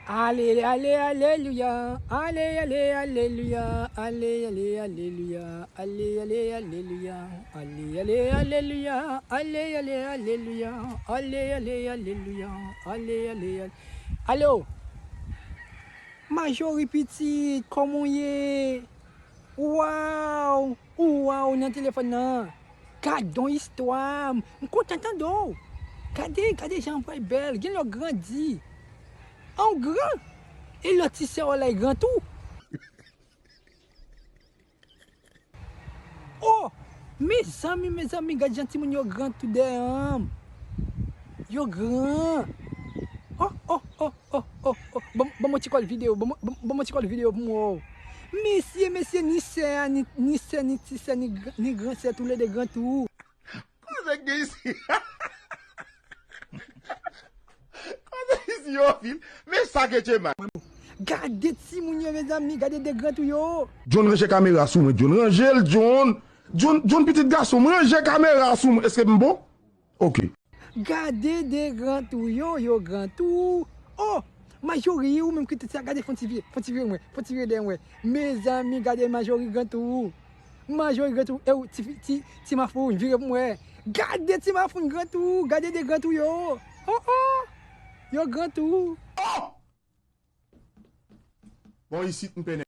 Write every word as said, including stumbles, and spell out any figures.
Ale, ale, alelouya. Ale, ale, alelouya. Ale, ale, alelouya. Ale, ale, alelouya. Ale, ale, alelouya. Ale, ale, alelouya. Ale, ale, alelouya. Ale, ale, ale- Alo? Majori pitit, kòman w ye? Waw! Waw, nan telefòn nan. Gad on istwa. M kontan tande w. Gade, gade jan w bèl. Gen lè w grandi. An w gran. E lòt ti sè w la, li gran tou. Oh! Mezanmi, mezanmi, gad jan timoun yo gran tou dèyè m. Yo gran. Oh, oh, oh, oh, oh, oh. Ban m, ban m yon ti kòl videyo, ban m, ban m, ban m yon ti kòl videyo pou m wè w. Mesye, mesye, ni sè a, ni, ni sè, ni ti sè, ni, gran- ni gran sè, toulede gran tou. Koze k gen isi? Koze isi yo fil? Men sa ke che mal. Gade timoun yo, mezanmi, gade de gran tou yo. John, ranje kamera sou mwen, John. Ranje l, John. John, John, pitit gason m, ranje kamera sou mwen. Èske m bon? Ok. Gade de gran tou yo, yo gran tou. Oh! Majori, ou menm ki te sa, gade fon ti vye, fon ti vye mwen, fon ti vye dèyè mwen. Mezanmi, gade Majori gran tou. Majori gran tou, e ou, ti, ti, ti mafoun, vire pou mwen. Gade ti mafoun gran tou, gade de gran tou yo. Oh, oh! Yo gran tou. Oh! Bon, isit m pene.